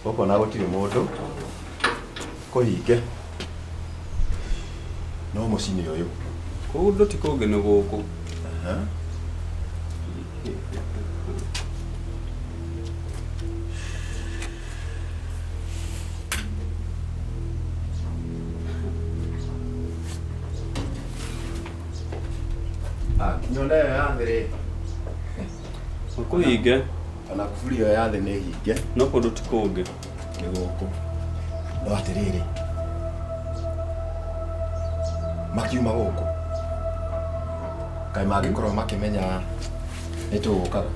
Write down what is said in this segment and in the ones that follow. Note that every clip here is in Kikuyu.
Gũkũ ona gũtirĩ mũndũ kũhinge no mũciĩ nĩ ũyũ. Kũndũ ti kũngĩ nĩ gũkũ. Aha. Ah, kinya ona ĩyo ya thĩ rĩ. Kũhinge. Ona kuburi ĩyo ya thĩ nĩ hinge. No kũndũ ti kũngĩ. Nĩ gũkũ. No atĩrĩrĩ, makiuma gũkũ kaĩ mangĩkorwo makĩmenya nĩ tũgũkaga?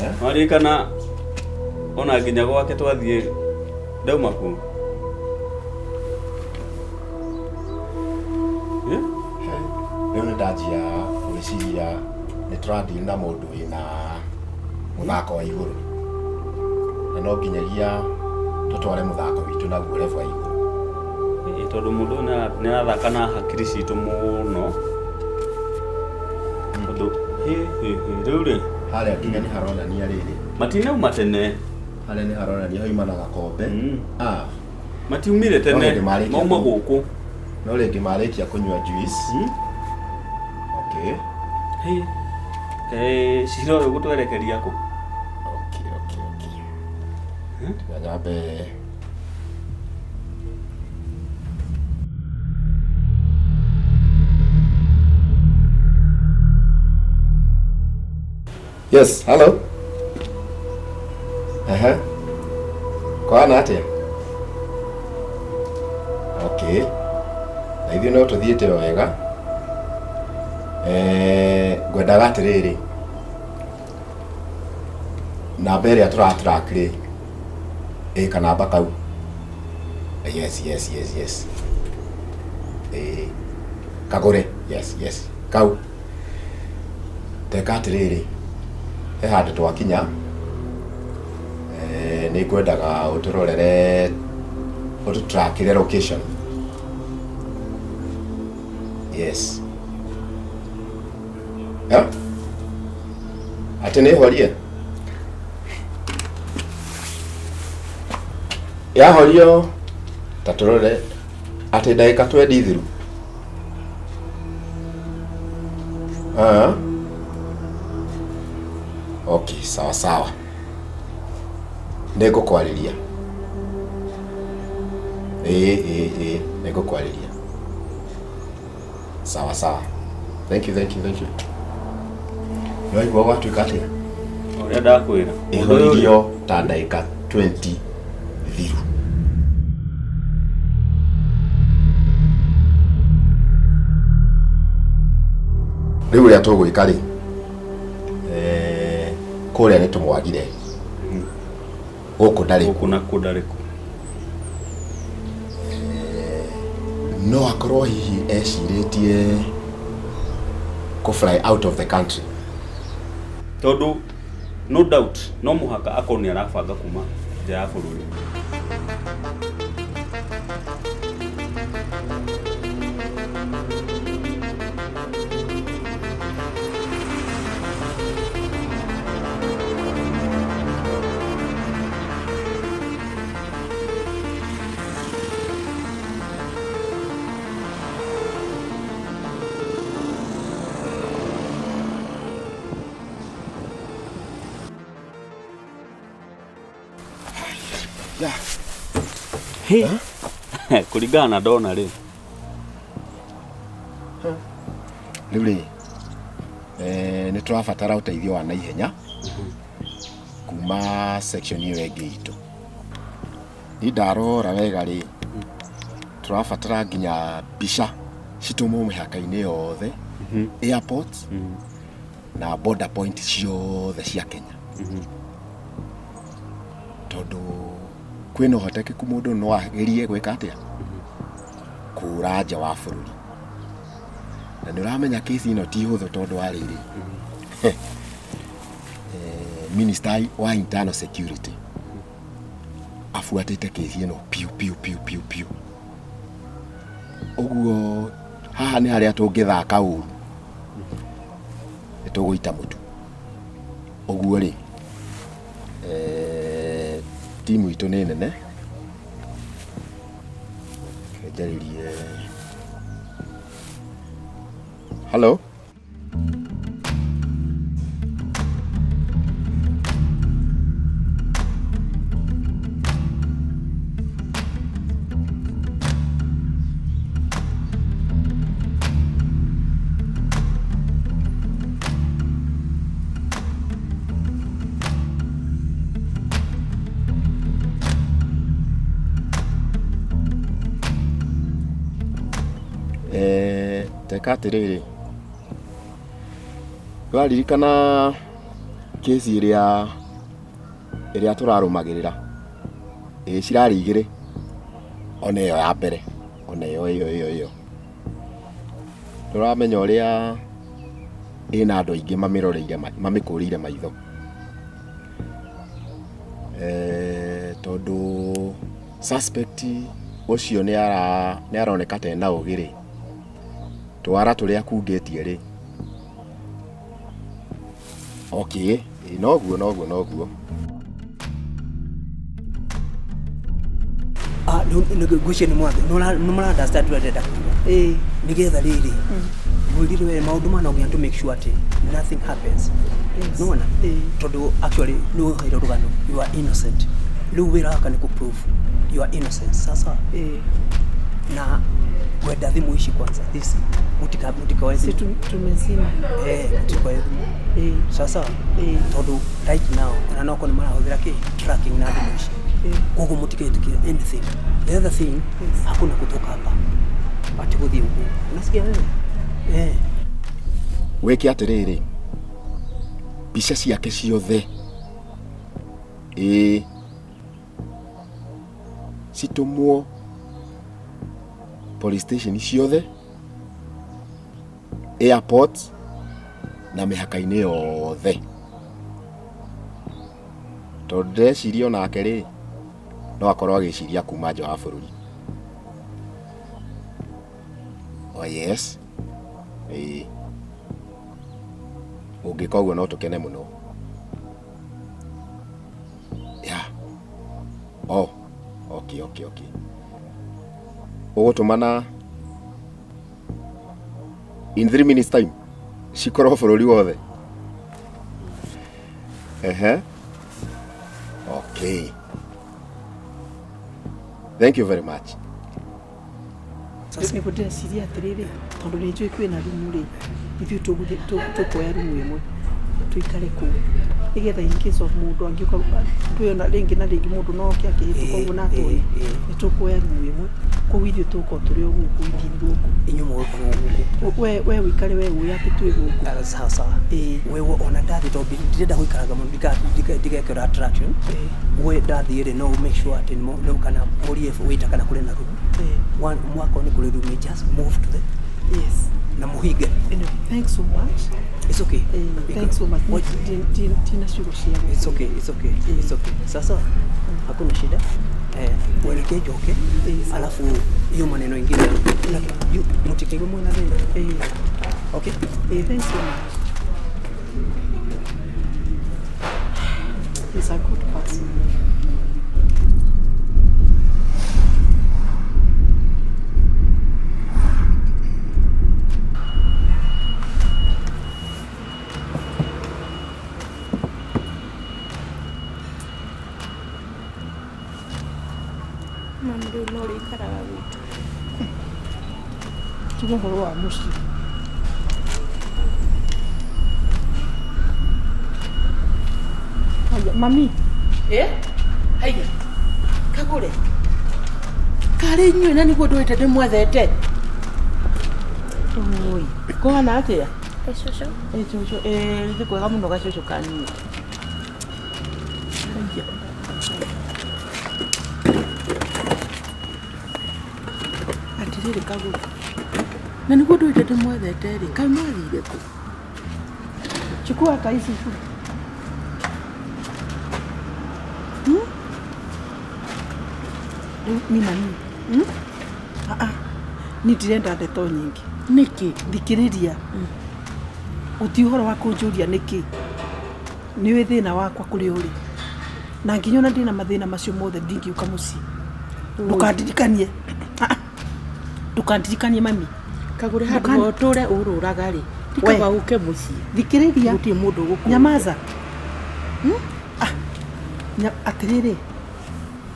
Eh? Waririkana ona nginya gwake twathiĩ ndauma kuo. Eh? Rĩu nĩ ndanjia gwĩciria nĩ tũradeal na mũndũ wĩna mũthako wa igũrũ, na no nginyagia tũtware mũthako witũ naguo level ya igũrũ. Ĩĩ, tondũ mũndũ ũyũ nĩ arathaka na hakiri citũ mũno, tondũ hĩ hĩ hĩ rĩu rĩ. Harĩa nginya nĩ haronania rĩrĩ. Matinauma tene. Harĩa nĩ haronania hauma na gakombe. Ah. Matiumire No tene. hĩndĩ marĩkia Mauma gũkũ. No rĩngĩ marĩkia kũnyua juice. Okay. Hĩ. Kaĩ cira ũyũ gũtwerekeria kũ? Okay. Tiga nyambe. Yes, hello. Aha. Kwana atĩa? Okay. Na ithuĩ no tũthiĩte o wega. Eh, ngwendaga atĩrĩrĩ. Namba ĩrĩa tũratrack rĩ, ĩ kanamba kau. Yes, yes, yes, yes. Ĩ kagũre. Yes, yes. Kau. Teka atĩrĩrĩ, he handũ twakinya, eh, nĩ ngwendaga ũtũrorere, ũtũtrakĩre location. Yes. Eh? Atĩ nĩ horie? Yahorio ta tũrore atĩ ndagĩka twendi thiru. Ah. Okay, sawa sawa. Nĩngũkwarĩria. Ĩĩ ĩĩ ĩĩ, nĩngũkwarĩria. Sawa sawa. Thank you, thank you, thank you. Nĩwaigua gwatuĩka atĩa? Ũrĩa ndakwĩra. Mũndũ ũyũ rĩ, Ĩhoririo ta ndagĩka 20 thiru. Rĩu ũrĩa tũgwĩka rĩ, eh, kũrĩa nĩ tũmwagire, gũkũ ndarĩ. Gũkũ nakuo ndarĩ kuo. No akorwo hihi ecirĩtie kũ fly out of the country. Tondũ no doubt no mũhaka akorwo nĩ arabanga kuma nja ya bũrũri. Kũringana na ndona rĩ. Rĩu rĩ, eh, nĩ tũrabatara ũteithio wa naihenya kuma section ĩyo ĩngĩ itũ. Niĩ ndarora wega rĩ, tũrabatara nginya mbica citũmwo mĩhaka-inĩ yothe, airports na border point ciothe cia Kenya, tondũ kwĩna ũhotekeku mũndũ no agerie gwĩka atĩa, kũra nja wa bũrũri. Na nĩ ũramenya kesi ĩno ti hũthũ, tondũ wa rĩrĩ, minister wa internal security abuatĩte kesi ĩno piũ piũ piũ piũ piũ. Ũguo haha nĩ harĩa tũngĩthaka ũru nĩ tũgũita mũtu. Ũguo rĩ, Timu itũ nĩ nene. Reke njarĩrie. Hello. Eh, teka atĩrĩrĩ ũraririkana kĩci ĩrĩa ĩrĩa tũrarũmagĩrĩra ĩĩ cirarĩ igĩrĩ ona ĩyo ya mbere ona ĩyo ĩyo ĩyo ĩyo ndũramenya ũrĩa ĩna andũ aingĩ mamĩroreire mamĩkũrĩire maitho eh, tondũ suspect ũcio nĩ aroneka ta ena ũgĩ rĩ twara tũrĩa akungĩtie rĩ okay ĩ noguo noguo noguo Ah, ngwĩciria nĩ mwathe nĩ mũra understand ũrĩa ndĩrenda kuga Ĩĩ. nĩgetha rĩrĩ mwĩrire we maũndũ mana no nginya to make sure atĩ nothing happens Yes. nĩwona Ĩĩ. tondũ actually nĩ ũheirwo rũgano you are innocent rĩu wĩra waka nĩ kũ prove you are innocent sasa Ĩĩ. na ngwenda thimũ ici kwanza this mutika mutikaoe Si thimũ tumezima. eh mutikaoe thimũ Ĩĩ. sasa Ĩĩ. tondũ right now ona no korwo nĩ marahũthĩra kĩ tracking na thimũ ici Ĩĩ. koguo mũtigetĩkĩre anything the other thing Yes. hakuna kutoka hapa ati gũthiĩ ũguo unasikia wewe eh wĩke atĩrĩrĩ mbica ciake ciothe ĩĩ citũmwo police station ciothe airport na mĩhaka-inĩ yothe tondũ ndĩreciria onake rĩ no akorwo agĩciria kuma nja wa bũrũri oh yes ĩĩ ũngĩka ũguo no tũkene mũno yeah. oh okay okay okay ũgũtũmana in 3 minutes time cikorwo bũrũri wothe ehe okay thank you very much sasa Nĩguo ndĩreciria atĩrĩrĩ tondũ nĩ njũĩ kwĩna rumu rĩ ithuĩ tũgũthiĩ tũkuoya rumu ĩmwe tũikare kũu nĩgetha in case of mũndũ angĩũka twĩona rĩngĩ na rĩngĩ mũndũ no oke akĩhĩtũka ũguo na atũĩ ĩĩ, ĩĩ. nĩ tũkuoya rumu ĩmwe koguo ithuĩ tũgũkorwo tũrĩ o gũkũ ithiĩ gũkũ inyuĩ mũgũkorwo gũkũ we ũikare we ũĩ atĩ twĩ gũkũ Ah, sawa sawa Ĩĩ. wewe ona ndathi tondũ ndirenda gũikaraga mũno ndigekĩra attraction Ĩĩ. we ndathiĩ rĩ no make sure atĩ nĩ kana mũrie wĩta kana kũrĩ na room Ĩĩ. One- mwako nĩ kũrĩ room just move to the yes na mũhinge anyway thanks so much it's okay Ĩĩ, thanks so much What- ndina ciugo cia It's okay, it's okay, it's okay. Sasa hakuna shida. Eh, uelekee njoke. Eh, sawa. Alafu hiyo maneno ingine mtikaigwe mwena thĩna. Ĩĩ. Okay? Ĩĩ, thanks so much. He's a good person. Mami rĩu no ũrĩikaraga gwitũ. Tiga ũhoro wa mũciĩ. Haya, mami. Eh? Haiya. Kagure. Karĩ inyuĩ na nĩguo ndũĩte ndĩmwethete. Oi, kũhana atĩa? Ĩ cũcũ. Ĩ cũcũ, ĩ nĩ kwega mũno gacũcũ kanyu. Haiya. Atĩrĩrĩ Kagure. Na nĩguo ndũĩte ndĩmwethete rĩ, kaĩ mwathire kũ? Chukua hata hizi tu. Rĩu ni mami. Ah ah. Ni ndirenda ndeto nyingĩ. Nĩkĩ? Thikĩrĩria. Ũti ũhoro wa kũnjũria nĩkĩ. Nĩ ũĩ thĩna wakwa kũrĩa ũrĩ. Na nginya ona ndĩna mathĩna macio mothe ndingĩũka mũciĩ. Ndũkandirikanie. Ah, ah. Ndũkandirikanie mami. Kagũre handũ Ndũkan- ũtũre ũrũraga rĩ We. tikaba ũke mũciĩ Thikĩrĩria. gũtirĩ mũndũ ũgũkũria. Nyamaza. Ah, atĩrĩrĩ,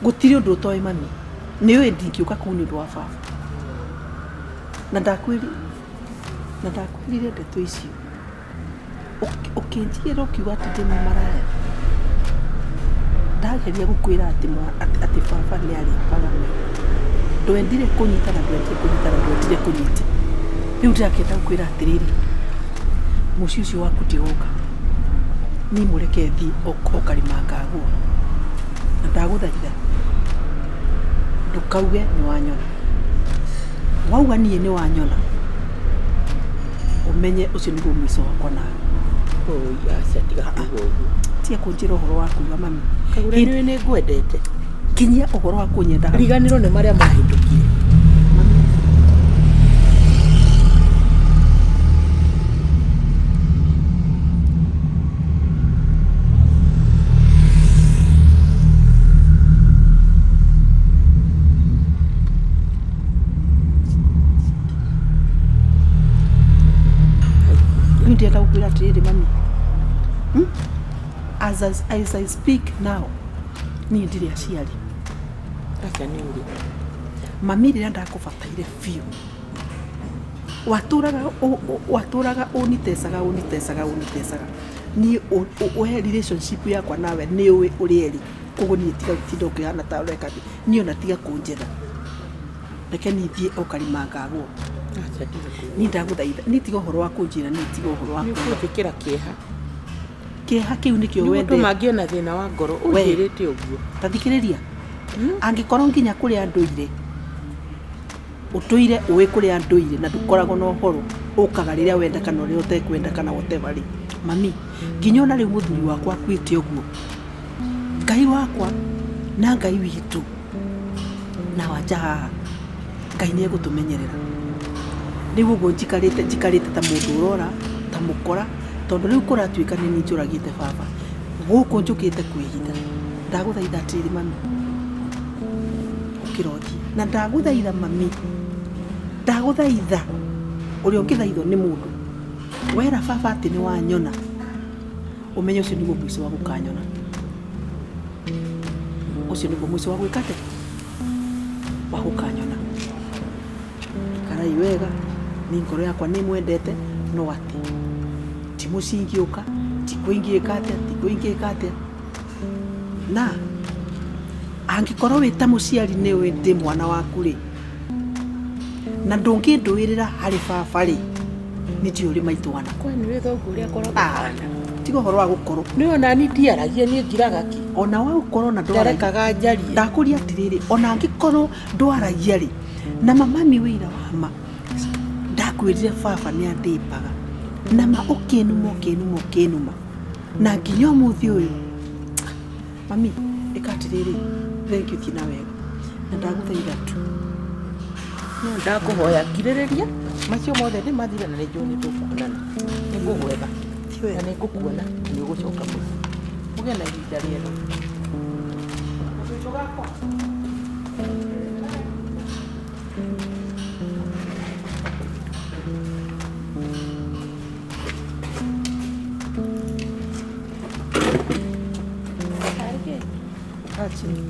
gũtirĩ ũndũ ũtoĩ mami. Nĩ ũĩ ndingĩũka kũu nĩ ũndũ wa baba. Na ndakwĩrire ndeto icio. Ũkĩnjigĩra ũkiuga atĩ ndĩ mũmaraya. Ndageria gũkwĩra atĩ atĩ baba nĩ arĩpaga. Ndwendire kũnyita na ndwendire kũnyita na ndwendire kũnyita. Rĩu ndĩrakĩenda gũkwĩra atĩrĩrĩ, mũciĩ ũcio waku ndigũka. Niĩ mũreke thiĩ o karĩma ngagũa. Na ndagũthaitha ndũkauge nĩ wanyona. Wauga niĩ nĩ wanyona, ũmenye ũcio nĩguo mũico wakwa nawe. Oi, aca tiga kuuga ũguo. Tiga kũnjĩra ũhoro wa kuuga mami. Kagũre nĩũĩ nĩ ngwendete. Kinyia ũhoro wa kũnyenda hau. Riganĩrwo nĩ marĩa mahĩtũkire. Rĩu ndĩrenda gũkwĩra atĩrĩrĩ mami. As I speak now, niĩ ndirĩ aciari. Aca nĩ ũrĩ. Mami rĩrĩa ndakũbataire biũ. Watũraga ũnitecaga ũnitecaga ũnitecaga. Niĩ we relationship yakwa nawe nĩ ũĩ ũrĩa ĩrĩ. Koguo niĩ tiga gũtinda ũkĩhana ta ũreka atĩ. Niĩ ona tiga kũnjetha. Reke niĩ thiĩ o karima ngagũa. Aca tiga kuuga. Niĩ ndagũthaitha. Niĩ tiga ũhoro wa kũnjĩra, niĩ tiga ũhoro wa Nĩ kuuga. ũkũnjĩkĩra kĩeha. Kĩeha kĩu nĩkĩo Nĩ wendete. gũtũma ngĩe na thĩna wa ngoro We. ũnjĩrĩte ũguo. Ta thikĩrĩria. Angĩkorwo nginya kũrĩa ndũire, ũtũire ũĩ kũrĩa ndũire na ndũkoragwo na ũhoro ũkaga rĩrĩa wenda kana ũrĩa ũtekwenda kana whatever rĩ. Mami, nginya ona rĩu mũthuri wakwa akuĩte ũguo, Ngai wakwa na Ngai witũ na wanja haha, Ngai nĩ egũtũmenyerera. Rĩu ũguo njikarĩte ta mũndũ ũrora, ta mũkora, tondũ rĩu kũratuĩka nĩ niĩ njũragĩte baba. Gũkũ njũkĩte kwĩhitha. Ndagũthaitha atĩrĩrĩ mami, ũkĩra ũthiĩ. Na ndagũthaitha mami, ndagũthaitha ũrĩa ũngĩthaithwo nĩ mũndũ. Wera baba atĩ nĩ wanyona, ũmenye ũcio nĩguo mũico wa gũkanyona. Ũcio nĩguo mũico wa gwĩka atĩa? Wa gũkanyona. Ikarai wega, niĩ ngoro yakwa nĩ ĩmwendete, no atĩ ti mũciĩ ingĩũka, ti kwĩ ingĩka atĩa, ti kwĩ ingĩka atĩa. Na angĩkorwo wĩ ta mũciari nĩ ũĩ ndĩ mwana waku rĩ, na ndũngĩndũĩrĩra harĩ baba rĩ, nĩ ndiũĩ ũrĩ maitũ wana. Kwa nĩ ũĩ thoguo ũrĩa akoragwo Ah, ahana. tiga ũhoro wa gũkorwo. Nĩ ona niĩ ndiaragia, niĩ ngiraga ki. Ona wa gũkorwo na ndwaragia. Ndarekaga njarie. Ndakũria atĩrĩrĩ, ona angĩkorwo ndwaragia rĩ, na mamami wĩira wa ma, ndakwĩrire baba nĩ andĩpaga. Na ma ũkĩnuma, ũkĩnuma, ũkĩnuma. Na nginya ũmũthĩ ũyũ. Mami, ĩka atĩrĩrĩ, thank you thiĩ na wega. Na ndagũthaitha tu. No ndakũhoya ngirĩrĩria, macio mothe nĩ mathira na nĩ njũĩ nĩ tũkuonana. Nĩ ngũgwetha. Ti wega. Na nĩ ngũkuona, nĩ ũgũcoka mũciĩ. Ũgĩe na ihinda rĩega. Kaa chini.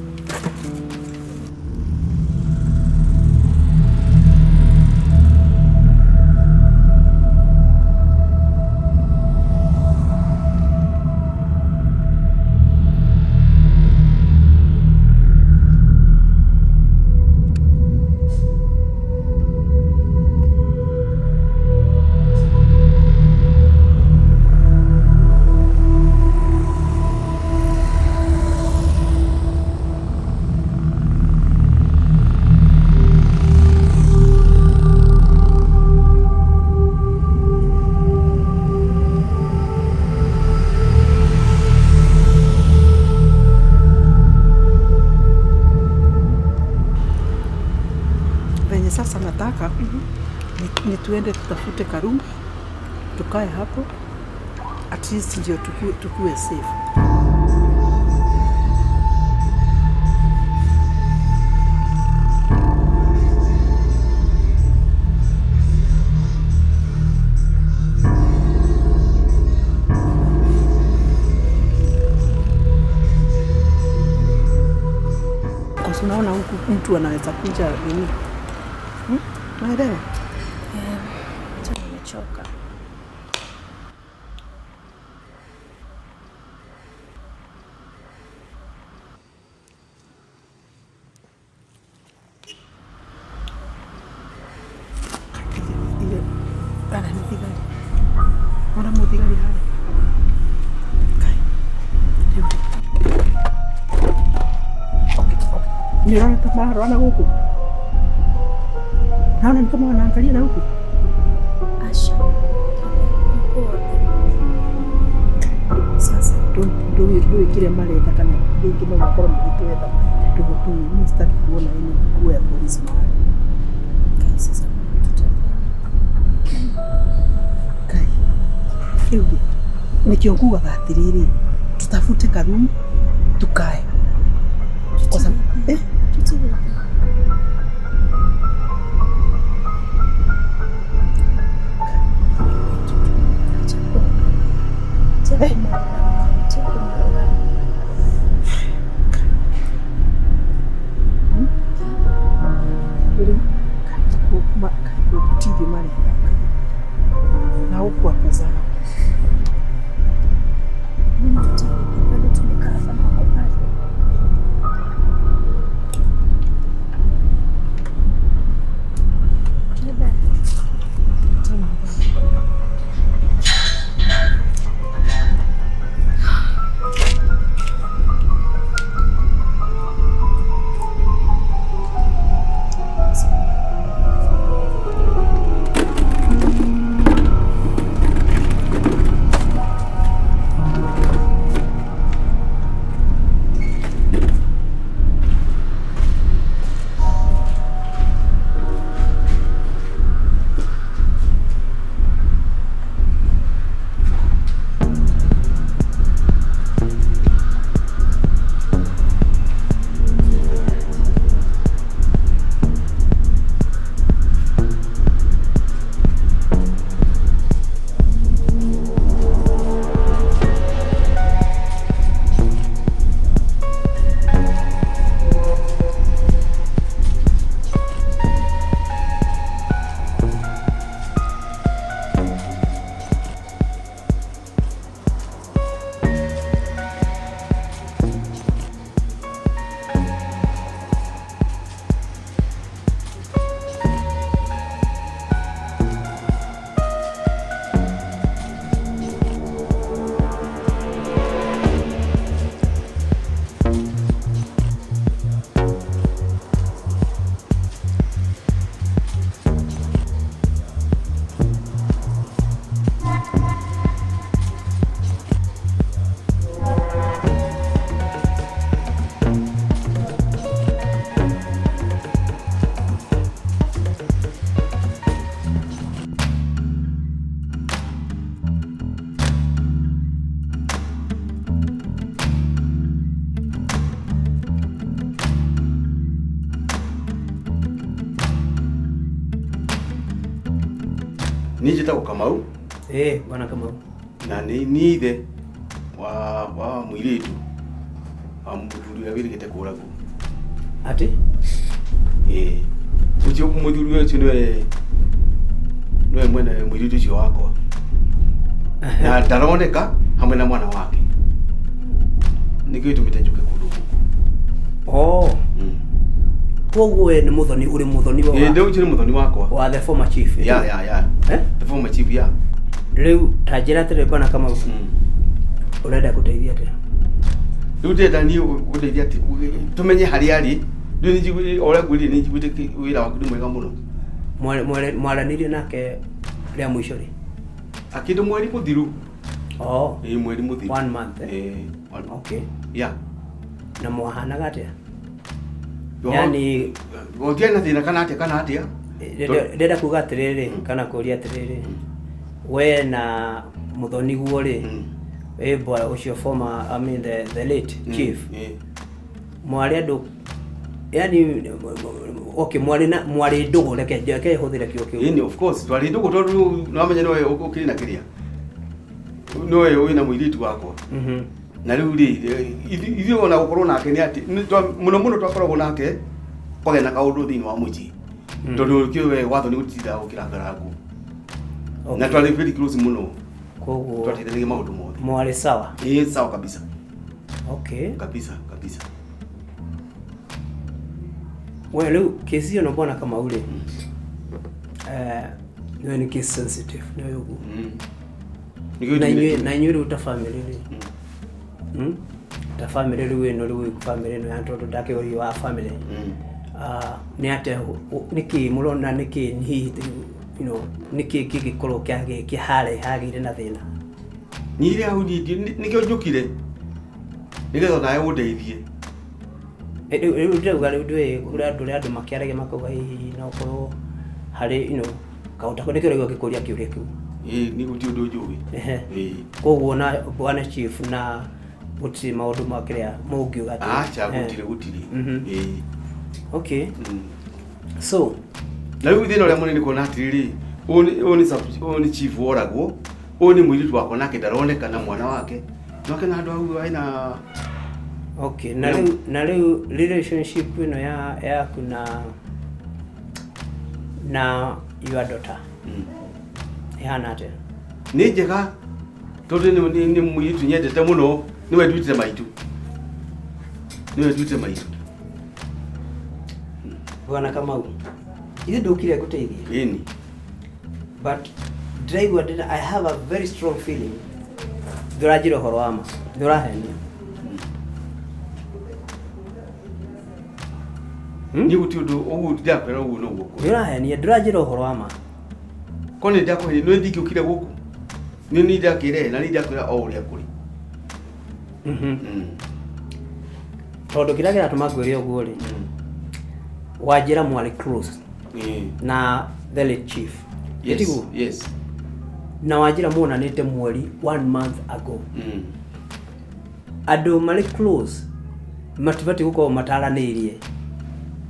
Venye sasa nataka ni tuende tutafute karoom tukae hapo, at least ndio tukue safe. Si unaona huku mtu anaweza kuja nini? Unaelewa? Hata nimechoka. Ile ana nĩ thigari. Ona mũthigari harĩa. Kai. Rĩu rĩ. Okay, okay. Nĩ ũrona ta mararora na gũkũ? Naona ni kama wanaangalia na huku. Asha. Niko wapi? Sasa ndũĩ kĩrĩa maretha kana rĩngĩ no makorwo magĩtwetha. Ndũĩ, niĩ sitaki kuona any nguo ya polisi mahali. Kai, sasa tutafanya. Kai. Rĩu rĩ, nĩkĩo ngugaga atĩrĩrĩ, tutafute karumu tukae. Kwa sababu Tutafanya. Acha kuangalia. Acha kumwona. Acha kumwona. Rĩu gũtirĩ maretha na gũkũ zao. Tutafanya. Bado tumekaa hapa na wako pale. Bye bye. Niĩ njĩtagwo Kamau. Bwana Kamau. Na nĩ niĩ ithe wa mũirĩtu wa mũthuri ũrĩa wĩrĩgĩte kũragwo. Atĩ? Ĩĩ. Ũcio mũthuri ũcio nĩwe mwene mũirĩtu ũcio wakwa. Na ndaroneka hamwe na mwana wake. Nĩkĩo gĩtũmĩte njũke kũndũ gũkũ. Oh. Koguo we nĩ mũthoni, ũrĩ mũthoni wa. Ĩĩ, ũcio nĩ mũthoni wakwa. Wa the former chief. Yeah. Eh? The former chief, yeah. Rĩu ta njĩra atĩrĩ bwana Kamau. Ũrenda gũteithia atĩa? Rĩu ndĩrenda niĩ gũteithia atĩ tũmenye harĩa arĩ. Rĩu nĩ ũrĩa ngwĩrire nĩ njiguĩte wĩra waku nĩ mwega mũno. Mwaranĩirie nake rĩa mũico rĩ? Akĩndũ mweri mũthiru. Oh. Ĩĩ, mweri mũthiru. 1 month. Ĩĩ. Okay. Yeah. Na mwahanaga atĩa? Yani gũtiarĩ na thĩna kana atĩa? Ndĩrenda kuga atĩrĩrĩ kana kũria atĩrĩrĩ, we na mũthoni guo rĩ, bwana ũcio former, I mean the late chief. Mwarĩ andũ yani okay, mwarĩ na mwarĩ ndũgũ, reke hũthĩre kiugo kĩu. Ĩni, of course twarĩ ndũgũ tondũ nĩwamenya nĩwe ũkĩrĩ na kĩrĩa. Nĩwe wĩna mũirĩtu wakwa. Na rĩu rĩ, ithuĩ ona gũkorwo nake nĩ atĩ mũno mũno twakoragwo nake kwagĩa na kaũndũ thĩinĩ wa mũciĩ, tondũ kĩo we watho nĩ gũtindaga gũkĩra ngarangu. Na twarĩ very close mũno. Koguo twateithanagia maũndũ mothe. Mwarĩ sawa? Ĩĩ, sawa kabisa. Okay. Kabisa kabisa. We rĩu kesi ĩno bwana Kamau rĩ, nĩwe nĩ case sensitive, nĩwe ũguo. Nĩkĩo Na njugire inyuĩ na inyuĩ rĩu ta family rĩ, Ta family rĩu ĩno, rĩu family ĩno ya tondũ ndakĩũrio wa family. Ah, nĩ atĩa, nĩkĩ mũrona, nĩkĩ hihi, nĩkĩ kĩngĩkorwo kĩharĩa hagĩire na thĩna? Niĩ hau niĩ nĩkĩo njũkire nĩgetha nawe ũndeithie. Rĩu ndĩrauga rĩu ndũĩ ũrĩa andũ, ũrĩa andũ makĩaragia makauga hihi no ũkorwo harĩ kaũndũ nĩkĩo ũraigua ngĩkũria kĩũria kĩu. Ĩĩ, nĩ gũtirĩ ũndũ njũĩ. Ĩĩ. Koguo na bwana chief na gũtirĩ maũndũ ma kĩrĩa mũngiuga atĩ- Aca, gũtirĩ, gũtirĩ. Ĩĩ. Okay. So na rĩu thĩna ũrĩa mũnene kuona atĩrĩrĩ, ũyũ nĩ chief woragwo, ũyũ nĩ mũirĩtu wakwa nake ndaroneka na mwana wake nake na andũ hau hena. Okay, na rĩu relationship ĩno ya yaku na your daughter ĩhana atĩa? Nĩ njega tondũ nĩ mũirĩtu nyendete mũno, nĩwe nduĩte maitũ, nĩwe nduĩte maitũ. Bwana Kamau, ithuĩ ndũkire ngũteithie. Ĩni. But ndĩraigua ndĩna, I have a very strong feeling ndũranjĩra ũhoro wa ma, ndũrahenia. Niĩ gũtirĩ ũndũ ũguo ndĩrakwĩra, ũguo noguo kũrĩ. Ndũrahenia, ndũranjĩra ũhoro wa ma. Ko nĩ ndakũhenia nĩ ndingĩũkire gũkũ, nĩ ndakĩrehe na nĩ ndakwĩra o ũrĩa kũrĩ. Tondũ kĩrĩa kĩratũma ngwĩre ũguo rĩ, wanjĩra mwarĩ close na the late chief. Yes. Tiguo? Yes. Na wanjĩra muonanĩte mweri one month ago. Andũ marĩ close matibatiĩ gũkorwo mataranĩirie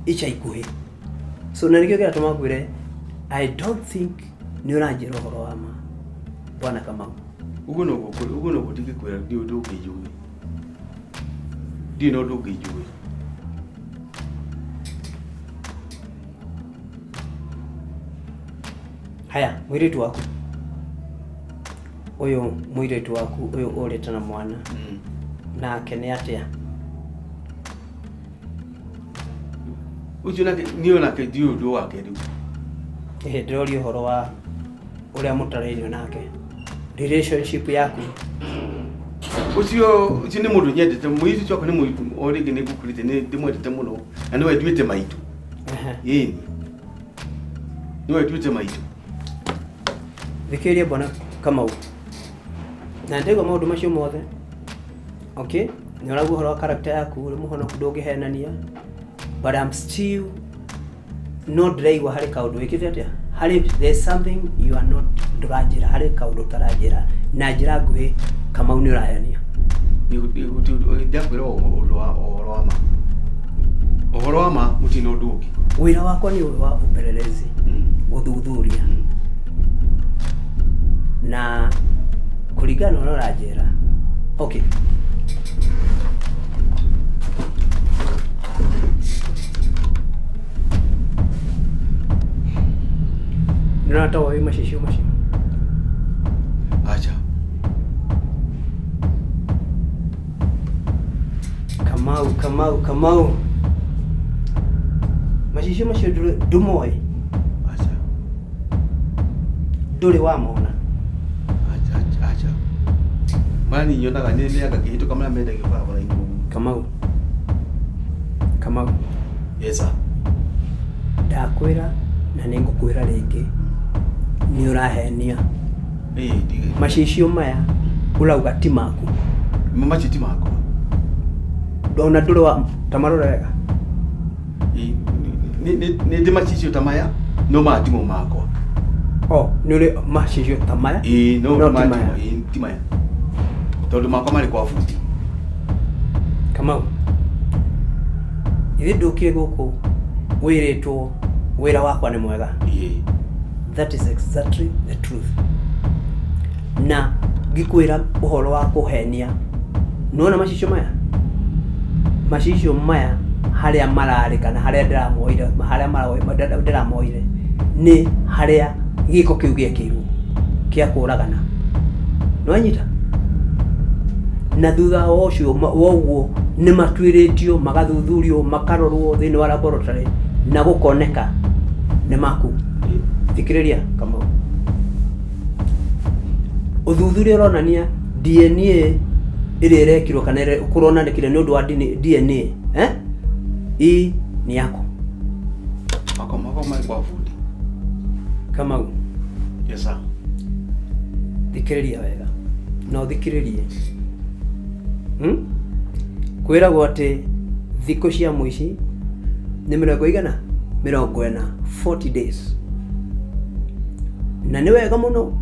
ica ikuhĩ, so na nĩkĩo kĩratũma ngwĩre I don't think nĩ ũranjĩra ũhoro wa ma, bwana Kamau. Ũguo noguo kũrĩ, ũguo noguo ndingĩkwĩra, ndiũ ũndũ ũngĩ njũĩ, ndirĩ na ũndũ ũngĩ njũĩ. Haya, mũirĩtu waku ũyũ, mũirĩtu waku ũyũ ũrĩte na mwana nake nĩ atĩa? Ũcio nake niĩ onake ndiũĩ ũndũ wake rĩu. Ĩhĩ, ndĩroria ũhoro wa ũrĩa mũtarairio nake, relationship yaku. Ũcio nĩ mũndũ nyendete, mũirĩtu ũcio wakwa nĩ mũirĩtu o rĩngĩ nĩ ngũkũrĩte, nĩ ndĩmwendete mũno na nĩwe nduĩte maitũ. Ĩni, nĩwe nduĩte maitũ. Thikĩrĩria bwana Kamau, na ndĩraigua maũndũ macio mothe. Okay, nĩ ũraigua ũhoro wa character yaku, ũrĩ mũhonoku, ndũngĩhenania, but I'm still no ndĩraigua harĩ kaũndũ wĩkĩte atĩa, harĩ there's something you are not, ndũranjĩra, harĩ kaũndũ ũtaranjĩra na njĩra nguhĩ. Kamau, nĩ ũrahenia. Ndakwĩra ũndũ wa ũhoro wa ma, ũhoro wa ma, gũtirĩ na ũndũ ũngĩ. Wĩra wakwa nĩ ũyũ wa upelelezi, gũthuthuria, na kũringana na ũrĩa ũranjĩra, okay, nĩ ũratoa wĩ macicio macio? Acha. Kamau, Kamau, Kamau, macicio macio ndũmoĩ? Acha. Ndũrĩ wamona? Acha, acha, acha, maya niĩ nyonaga nĩ nĩanga ngĩhĩtũka marĩa mendagio barabara-inĩ ũguo. Kamau, Kamau. Yes sir. Ndakwĩra na nĩ ngũkwĩra rĩngĩ, nĩ ũrahenia. Ĩĩ. Macicio maya ũrauga ti maku? Macio ti makwa. Ona ndũrĩ wa tamarora wega? Ĩĩ, nĩ ndĩ macicio ta maya no maya timo makwa. O nĩ ũrĩ macicio ta maya? Ĩĩ, no No ti maya maya. Ĩĩ, ti maya tondũ makwa marĩ kwa bundi. Kamau, ithuĩ ndũkire gũkũ wĩrĩtwo wĩra wakwa nĩ mwega. Ĩĩ. That is exactly the truth, na ngĩkwĩra ũhoro wa kũhenia Nĩwona macicio maya? Macicio maya harĩa mararĩ kana harĩa ndĩramoire, harĩa ndĩramoire nĩ harĩa gĩko kĩu gĩekĩirwo kĩa kũragana. Nĩwanyita? Na thutha wa ũcio wa ũguo nĩ matuĩrĩtio, magathuthurio, makarorwo thĩinĩ wa laboratory na gũkoneka nĩ maku. Thikĩrĩria Kamau. Ũthuthuria ũronania DNA ĩrĩa ĩrekirwo kana ĩrĩa kũronanĩkire nĩ ũndũ wa DNA, eh? Hii ni yako. Mako mako mai kwa bundi. Kamau. Yes sir. Thikĩrĩria wega na ũthikĩrĩrie. Kwĩragwo atĩ thikũ cia mũici nĩ mĩrongo igana 40, 40 days. Na nĩ wega mũno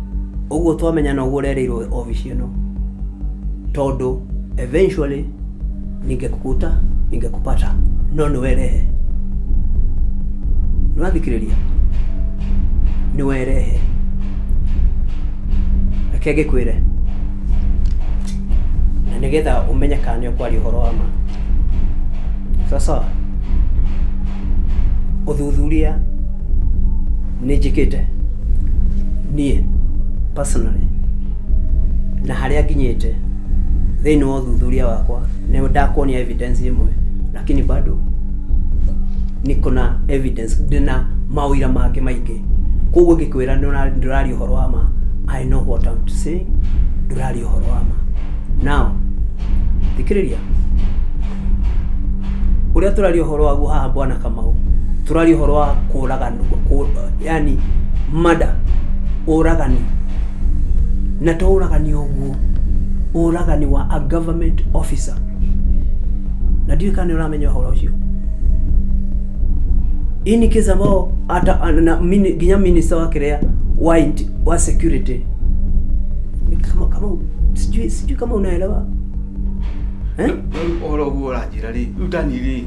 ũguo twamenya na ũguo ũrereirwo obici ĩno, tondũ eventually ningekukuta ningekupata, no nĩ werehe. Nĩ wathikĩrĩria? Nĩ werehe. Reke ngĩkwĩre, na nĩgetha ũmenye kana nĩ ũkwaria ũhoro wa ma. Sawa sawa? Ũthuthuria nĩ njĩkĩte niĩ personally, na harĩa nginyĩte thĩinĩ wa ũthuthuria wakwa nĩ ndakuonia evidence ĩmwe, lakini bado niko na evidence, ndĩna maũira mangĩ maingĩ. Koguo ngĩkwĩra ndũraria ũhoro wa ma, I know what I'm saying, ndũraria ũhoro wa ma. Now thikĩrĩria ũrĩa tũraria ũhoro waguo haha, bwana Kamau. Tũraria ũhoro wa kũragana, yani murder, ũragani, na to ũragani ũguo, ũragani wa a government officer, na ndiũĩ kana nĩ ũramenya ũhoro ũcio. Hii ni kesi ambao hata na nginya minister wa kĩrĩa wa security. Ni kama sijui kama unaelewa, eh? Rĩu ũhoro ũguo ũranjĩra rĩ, rĩu tani rĩ,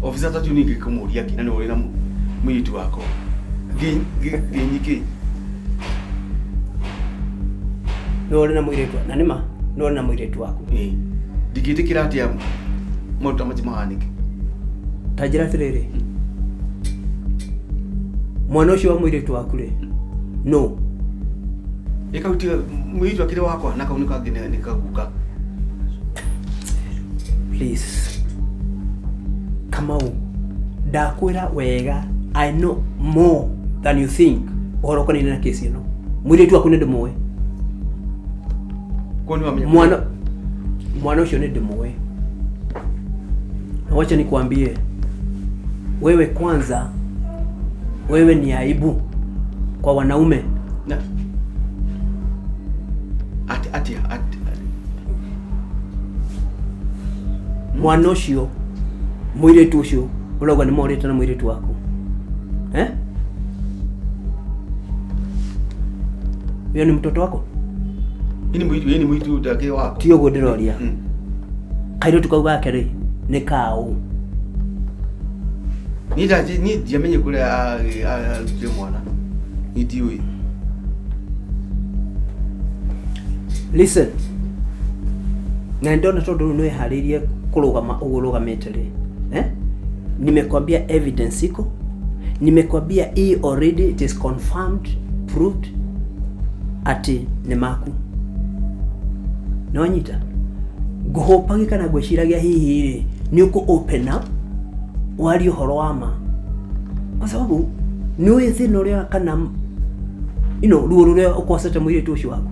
officer ta tu ningĩ kũmũria kĩ na nĩ ũrĩ na mũirĩtu wakwa ngĩnyikĩ. Nĩ ũrĩ na mũirĩtu, na nĩma nĩ ũrĩ na mũirĩtu waku. Ĩĩ, ndingĩtĩkĩra atĩa maũndũ ta macio mahanĩke. Ta njĩra atĩrĩrĩ, mwana ũcio wa mũirĩtu waku rĩ, no? Ĩ kau tiga mũirĩtu akĩrĩ wakwa, na kau nĩ kangĩ nĩ kaguka. Please, Kamau, ndakwĩra wega, I know more than you think ũhoro ũkonainie na kesi ĩno. Mũirĩtu waku nĩ ndĩmũĩ. Kuo nĩ wamenya. Mwana ũcio nĩ ndĩmũĩ, na wacha nikwambie wewe, kwanza wewe ni aibu kwa wanaume. Na ati ati ati? Mwana ũcio, mũirĩtu ũcio ũrauga nĩ morĩte na mũirĩtu waku, eh? Huyo ni mtoto wako? Hii ni mũirĩtu ndakĩrĩ wakwa. Ti ũguo ndĩroria. Kairĩtu kau gake rĩ, nĩ kaũ? Niĩ ndiamenye kũrĩa arutire mwana, niĩ ndiũĩ. Listen, na ndona tondũ rĩu nĩwĩharĩirie kũrũgama ũguo ũrũgamĩte rĩ, eh? Nimekwambia evidence iko, nimekwambia hii already it is confirmed, proved atĩ nĩ maku. Nĩwanyita? Ngũhũpagi kana ngwĩciragia hihi rĩ, nĩ ũkũ open up warie ũhoro wa ma, kwa sababu nĩ ũĩ thĩna ũrĩa kana ruo rũrĩa ũkosete mũirĩtu ũcio waku.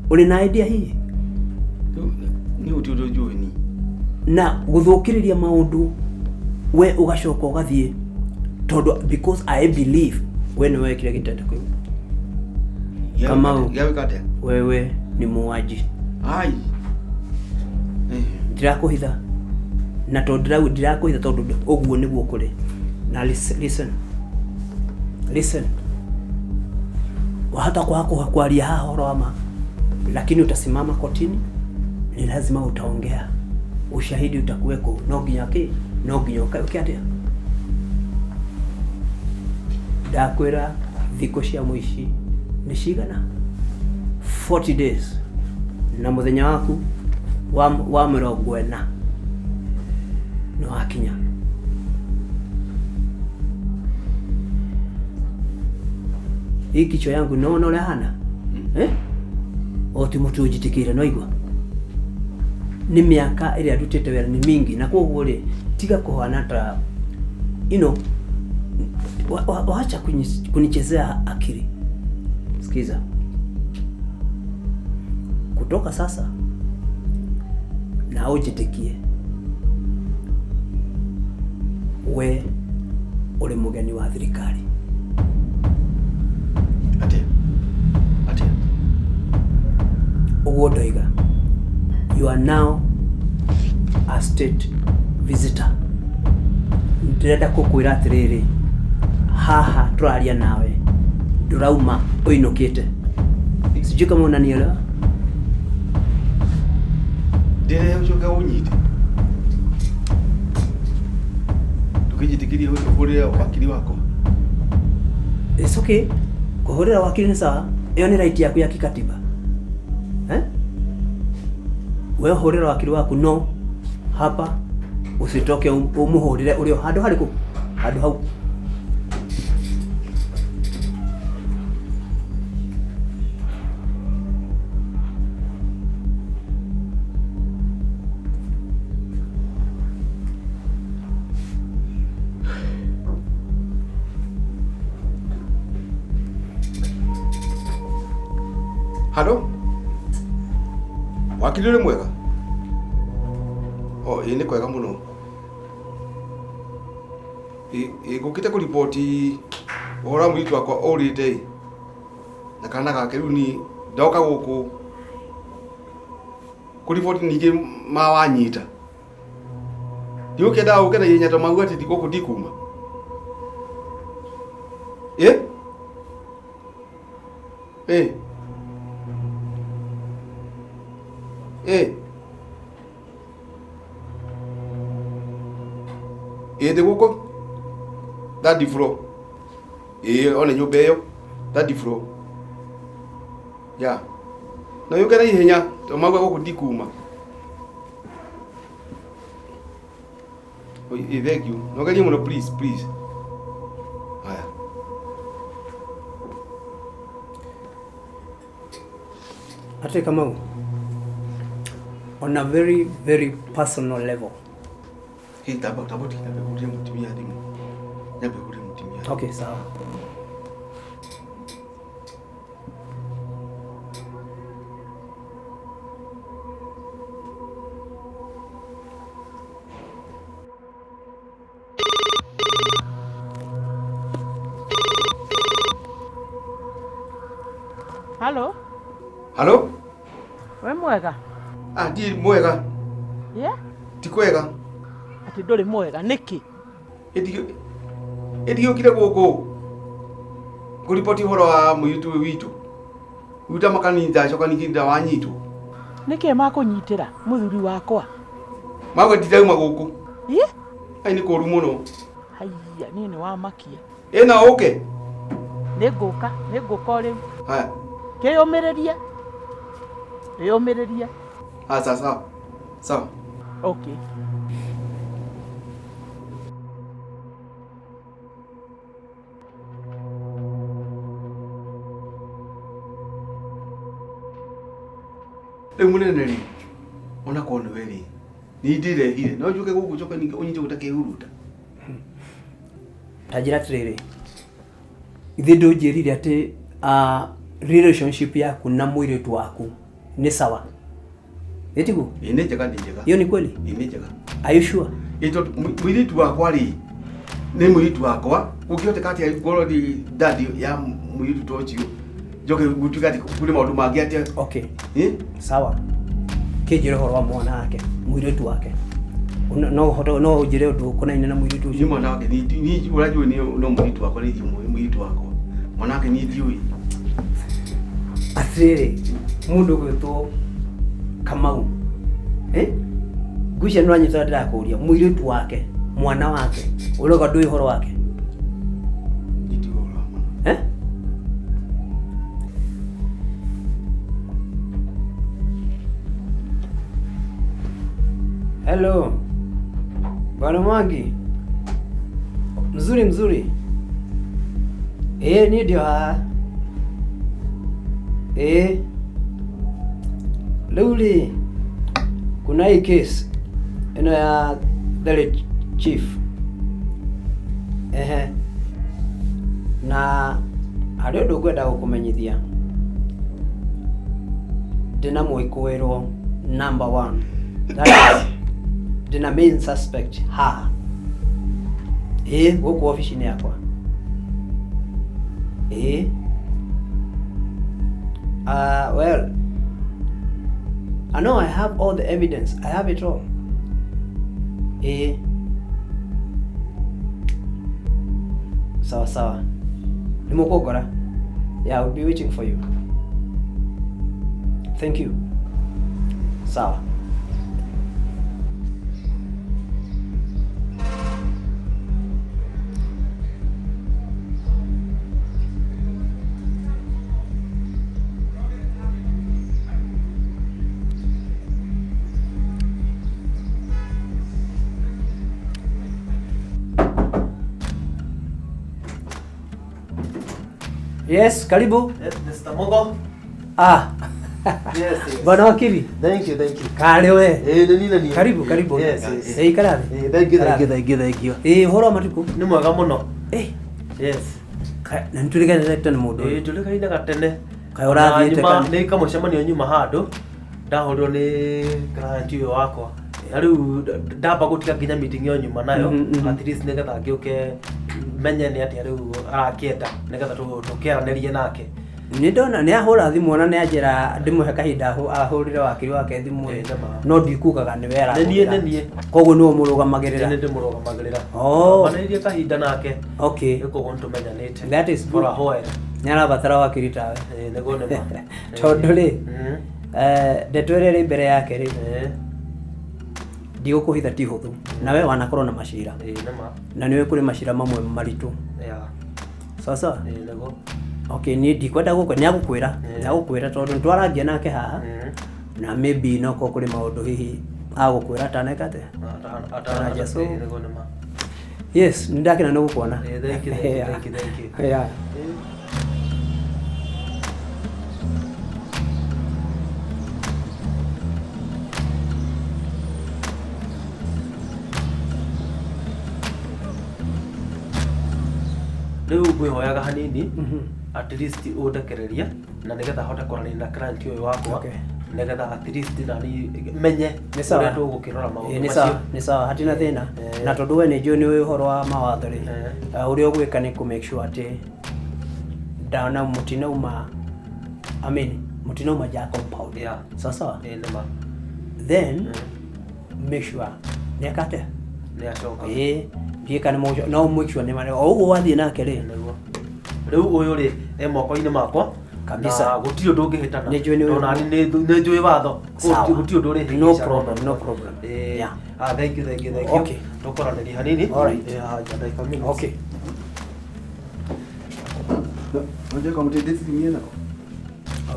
Ũrĩ na idea hihi? Niĩ gũtirĩ ũndũ njũĩ niĩ. Na gũthũkĩrĩria maũndũ, we ũgacoka ũgathiĩ, tondũ because I believe we nĩ wekire gĩtendo kĩu. Kamau. Gĩagwĩka atĩa? Wewe ni muuaji. Ai. Ndirakũhitha, na tondũ ndirakũhitha, tondũ ũguo nĩguo kũrĩ. Na listen, listen, listen. Wahota kwaga kwaria haha ũhoro wa ma, lakini utasimama kotini, ni lazima utaongea, ushahidi utakuweko. No nginya kĩ, no nginya ũke atĩa. Ndakwĩra thikũ cia mũici nĩ cigana? 40 days, na mũthenya waku wa 40 nĩ wakinya. Hii kichwa yangu naona ũrĩa hana eh? O ti mũtu ũnjĩtĩkĩire no igua nĩ mĩaka ĩrĩa ndutĩte wĩra nĩ mingi, na koguo rĩ tiga kũhana ta you know, wacha kunichezea akili. Sikiza, kutoka sasa na ũnjĩtĩkie we ũrĩ mũgeni wa thirikari. Atia atia Ũguo ndoiga, you are now a state visitor. Ndĩrenda kũkwĩra atĩrĩrĩ, haha tũraria nawe ndũrauma ũinũkĩte. Sijui kama unanielewa. Ndĩrehe ũcoke ũnyite ndũkĩnjĩtĩkĩrie ũhũrĩre wakiri wakwa. It's okay. Kũhũrĩra wakiri nĩ sawa, ĩyo nĩ right yaku ya kikatiba. Eh? We hũrĩra wakiri waku, no hapa usitoke umuhũrĩre ũrĩ o handũ harĩkũ? Handũ hau. Halo? Wakiri ũrĩ mwega? O, ĩĩ nĩ kwega mũno. Ĩ ngũkĩte kũriboti ũhoro wa mũirĩtu wakwa ũrĩte ĩ na kana gake rĩu ni ndoka gũkũ kũriboti ningĩ mawanyita. Ndiũkĩendaga ũke na ihenya to mauga atĩ gũkũ ndikuma. Ĩ? Ĩ? Ĩ? Ĩ ndĩ gũkũ third floor. Ĩ one nyũmba ĩyo third floor. Ya. No yũke na ihenya to mauga gũkũ ndikuma. Ĩ thank you. No gerie mũno please please. Haya. Ate Kamau, on a very very personal level. Hii tabo tabo nyambe hũrĩre mũtumia thimũ. Nyambe hũrĩre mũtumia. Okay, sawa. Halo? Halo? We mwega? Ah, ndi mwega. Yeah? Ti kwega. Ati ndũrĩ mwega nĩkĩ? Ĩndigĩũkire gũkũ ngũriboti ũhoro wa mũirĩtu ũyũ witũ. Wita makanitha coka ningĩ ndawanyitwo. Nĩkĩ makũnyitĩra mũthuri wakwa? Mauga ndirauma gũkũ. Ĩ? Ai nĩ kũũru mũno. Haiya, niĩ nĩ wamakia. Ĩ no ũke? Nĩngũka, nĩngũka o rĩu. Haya. Kĩyũmĩrĩrie. Wĩyũmĩrĩrie. Ah, sawa sawa. Sawa. Okay. Rĩu mũnene rĩ, ona korwo nĩwe rĩ, niĩ ndĩrehire no njũke gũkũ njoke ningĩ ũnyite ũta kĩhuruta. Ta njĩra atĩrĩrĩ, ithuĩ ndũnjĩrire atĩ relationship yaku na mũirĩtu waku nĩ sawa? Ĩtiguo? Ĩ nĩ njega, nĩ njega. Hiyo ni kweli? Ĩ nĩ njega. Are you sure? Ĩ tondũ mũirĩtu wakwa rĩ, nĩ mũirĩtu wakwa, gũkĩhoteka atĩa ngorwo ndĩ daddy ya mũirĩtu ta ũcio njoke gũtuĩke atĩ kũrĩ maũndũ mangĩ atĩa? Okay. Ĩ? Sawa. Kĩnjĩre ũhoro wa mwana wake, mũirĩtu wake. No ũhote no ũnjĩre ũndũ ũkonaine na mũirĩtu ũcio? Niĩ mwana wake niĩ ũrĩa njũĩ nĩ no mũirĩtu wakwa nĩ ndiũĩ mũirĩtu wakwa. Mwana wake niĩ ndiũĩ. Atĩrĩrĩ, mũndũ ũgwĩtwo Kamau. Eh? Ngwĩciria nĩ ũranyita ũrĩa ndĩrakũria, mũirĩtu wake, mwana wake, ũrauga ndũĩ ũhoro wake? Niĩ ndiũĩ ũhoro wa mwana. Eh? Hello. Bwana Mwangi. Mzuri mzuri. Eh, niĩ ndĩ o haha. Eh. Rĩu rĩ kuna hii case ĩno ya the late chief. Ehe. Na harĩ ũndũ ngwenda gũkũmenyithia. Ndĩna mwĩkũĩrwo number one. That is, ndĩna main suspect haha. Ĩĩ gũkũ obici-inĩ yakwa. Ĩĩ. Well, I know I have all the evidence. I have it all. Ĩĩ. Sawa sawa. Nĩ mũkũngora? Yeah, I'll be waiting for you. Thank you. Sawa. Yes, karibu. Yes, Mr. Mugo. Ah. Yes, yes. Bwana wakili. Thank you, thank you. Karĩ we. Eh, nĩ nini. Karibu, karibu. Yes, yes. Eh, ikara thĩ. Eh, thank you, thank you, thank you, thank you. Eh, ũhoro wa matukũ? Nĩ mwega mũno. Eh. Yes. Na nĩ tũrĩkanĩte tene mũndũ ũyũ. Eh, tũrĩkaine gatene. Kaĩ ũrathiĩte Na nyuma kana? nĩ kamũcemanio nyuma handũ ndahũrirwo nĩ client ũyũ wakwa. Na rĩu ndamba gũtiga nginya meeting ĩyo nyuma nayo at least nĩgetha ngĩũke menye nĩ atĩa rĩu arakĩenda nĩgetha tũkĩaranĩrie nake. Nĩ ndona nĩ ahũra thimũ na nĩ anjĩra ndĩmũhe kahinda ahũrĩre wakiri wake thimũ Ĩ, nĩ ma. no ndikugaga nĩwe Nĩ niĩ, nĩ niĩ. Koguo nĩwe ũmũrũgamagĩrĩra. Nĩ ndĩmũrũgamagĩrĩra. Oh. Manĩrĩrie kahinda nake. Okay. Rĩu koguo nĩtũmenyanĩte. That is For good. a while. Nĩ arabatara wakiri tawe. Ĩ, nĩguo nĩ ma. Tondũ rĩ, ndeto ĩrĩa ĩrĩ mbere yake rĩ, ndigũkũhitha ti hũthũ. Nawe wanakorwo na macira. Ĩ, nĩ ma. Na nĩũĩ kũrĩ macira mamwe maritũ. Yeah. Sawa sawa? Ĩ, nĩguo. Okay, niĩ ndikwenda gũkũ nĩ agũkwĩra. Nĩ agũkwĩra tondũ nĩ twarangia nake haha. Na maybe no korwo kũrĩ maũndũ hihi agũkwĩra ataneka atĩa. Atanaja, so Ĩ, nĩguo nĩ ma. Yes, nĩ ndakena nĩ gũkuona. Ĩ, thank you, thank you, thank you, thank you. Yeah. Rĩu ngwĩhoyaga hanini at least ũndekererie na nĩgetha hote kwaranĩria na client ũyũ wakwa nĩgetha at least nani menye Nĩ sawa. ũrĩa tũgũkĩrora maũndũ Ĩ, nĩ macio. sawa, nĩ sawa, hatirĩ thĩna. Na tondũ we nĩ njũĩ nĩ ũĩ ũhoro wa mawatho rĩ, ũrĩa ũgwĩka nĩ kũ make sure atĩ ndana mũtinauma, I mean, mũtinauma nja ya compound. Yeah. Sawa sawa? Ĩ, nĩ ma. Then make sure nĩ eka atĩa? Nĩ acoka. Ĩ, ndiũĩ kana nĩ no make sure nĩ marĩ o ũguo wathiĩ nake rĩ. Rĩu ũyũ rĩ e moko-inĩ makwa Kabisa. na gũtirĩ ũndũ ũngĩhĩtana. Nĩ njũĩ nĩ Tondũ nani nĩ njũĩ watho. Sawa. Gũtirĩ ũndũ ũrĩhĩngĩca. No problem, no problem. Ĩ, Yeah. ah, thank you, thank you, thank you. Okay. Tũkwaranĩria hanini. All right. Ĩ, haha nja ndagĩka minutes. Okay. Unajua kama mtendezi mie nako.